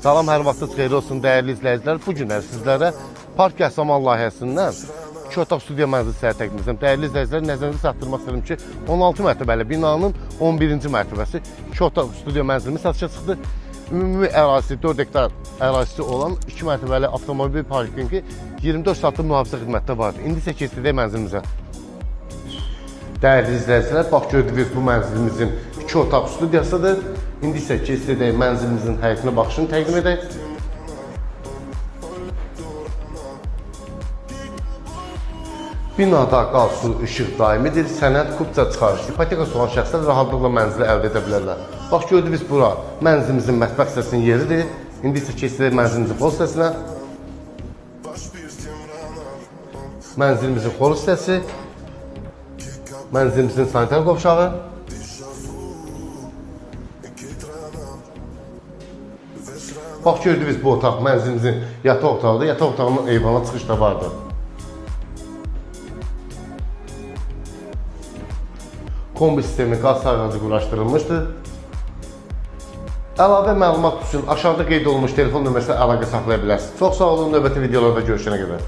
Salam, hər vaxtınız xeyir olsun dəyərli izləyicilər. Bu günlər sizlərə Park Yasamal layihəsindən 2 otaq studiya mənzili sizlərə təqdim edirəm. Dəyərli izləyicilər, nəzərinizə çatdırmaq istəyirəm ki, 16 mərtəbəli binanın 11-ci mərtəbəsi 2 otaq studiya mənzilimiz satışa çıxdı. Ümumi ərazisi 4 hektar ərazisi olan 2 mərtəbəli avtomobil parkingi 24 saatlıq mühafizə xidmətdə vardır. İndi isə keçid edək mənzilimizə. Dəyərli izləyicilər, bax gördüyünüz bu mənzilimizin 2 otaq studiyasıdır. İndi isə keçid edək mənzilimizin həyətinə baxışını təqdim edək. Binada qaz, su, işıq daimidir, sənəd, kupça çıxarış, ipotekası olan şəxslər rahatlıqla mənzili əldə edə bilərlər. Bax gördüyünüz bura mənzilimizin mətbəx hissəsinin yeridir. İndi isə keçid edək mənzilimizin xol hissəsinə. Mənzilimizin xol hissəsi, mənzilimizin sanitar qovşağı. Bax gördüyünüz bu otaq mənzilimizin yataq otağıdır. Yataq otağının eyvana çıxış da vardır. Kombi sistemi qaz sayğacı quraşdırılmışdır. Əlavə məlumat üçün aşağıda qeyd olunmuş telefon nömrəsinə əlaqə saxlaya bilərsiniz. Çox sağ olun, növbəti videolarda görüşənə qədər.